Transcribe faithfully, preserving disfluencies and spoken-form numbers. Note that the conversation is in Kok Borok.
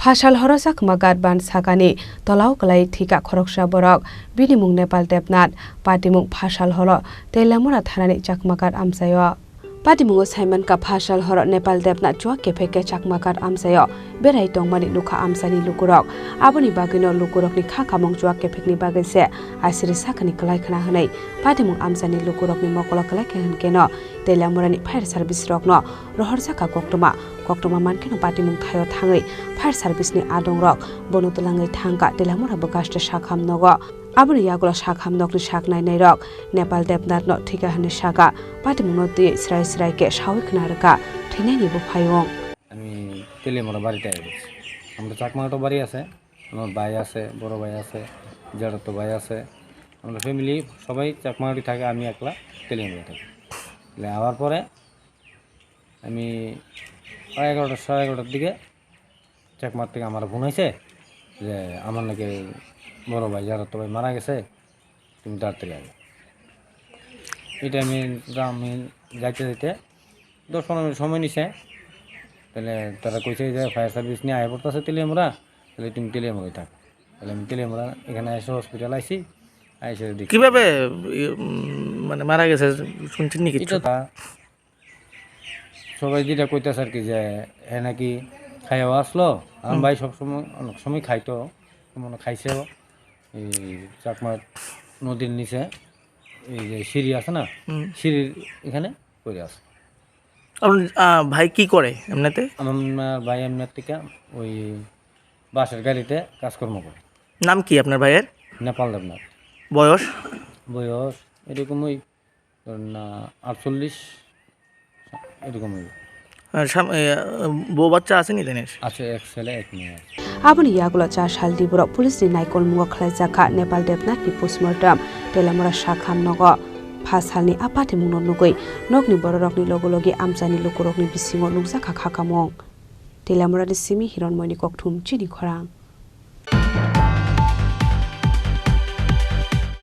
Phasal horo Chakma Ghat ban sakani tolao kwlai thwikha khoroksa borok. Bini mung Nepal Debnath, patimung Phasal horo Teliamura thanani Chakma Ghat amchaio. Patimungo saimankha Phasal horo Nepal Debnath chuak kephek khe Chakma Ghat amchaio berai tongmani nukha amchaini lukurok. Aboni bagwino lukurokni kha kamung chuak kephekni bagwi se asiri sakani kwlai khna hwnwi patimung amchaini lukurokni mokolo kwlai khe hwnkhe no Teliamurani fire service rokno rohorjakha koktwma. Koktwma mankheno patimung thaio thangwi fire service ni adongrok bono twlangwi thangkha Teliamura bwkhaste sakham nogo. Aboni yagulo sakham nokni sak nainairok Nepal Debnathno thwikha hwnwi sakha. Patimungno twiwi srai srai khe sawi khna rwkha thwinaini buphayung. আমি তেলিয়ামুড়া বাড়িতে আছি। আমরা চাকমা তো বাড়ি আছে, আমার ভাই আছে, বড় ভাই আছে, জেঠাতো ভাই আছে। আমরা ফ্যামিলি সবাই চাকমাহাটি থাকে, আমি একলা তেলিয়ামুড়া থাকি। তাহলে আওয়ার পরে আমি প্রায় এগারোটা, সাড়ে এগারোটার দিকে চাকমার থেকে আমার ফোন হয়েছে যে আমার নাকি বড় ভাই, জেঠাতো ভাই মারা গেছে, তুমি তাড়াতাড়ি আয়। এই টাইমে আমি যাইতে যাইতে দশ পনেরো মিনিট সময় নিছে। তাহলে তারা কইছে যে ফায়ার সার্ভিস নিয়ে আয় পড়তেছে তেলিয়ামুড়া, তাহলে তুমি তেলিয়ামুড়ায় থাক। তাহলে আমি তেলিয়ামুড়া এখানে এসে হসপিটাল আইছি, আইসে দেখি। কিভাবে, ই, উম, মানে মারা গেছে শুনছেন নাকি? এটা তা সবাই যেটা কইতাছে আর কি যে হে নাকি খাইয়াও আসলো, আমার হুম। ভাই সবসময় অনেক সময় খাইতো, মনে খাইছেও এই চাকমা নদীর নিচে এই যে সিঁড়ি আছে না, হুম। সিঁড়ির এখানে পড়ে আছে। আপনার, আহ, ভাই কি করে এমনিতে? আমার ভাই এমনি থেকে ওই বাসের গাড়িতে কাজকর্ম করে। নাম কি আপনার ভাইয়ের? নেপাল দেবনাথ। বয়স? বয়স এরকম ওই ধরেন না আটচল্লিশ এরকম ওই। আর সাম-, এ, বউ বাচ্চা আছে নি তাদের? আছে, এক ছেলে এক মেয়ে আছে। Aboni yagulo cha sal di borok police ni naikolmungo khlaijakha Nepal Debnath ni postmortem Teliamura sakham nogo. Pha salni a patimungno nugwi nokni bororokni logo logi amchaini lukurokni bisingo nukjakha kha kamung. Teliamura ni simi Hironmoyni Kokthum chini khorang.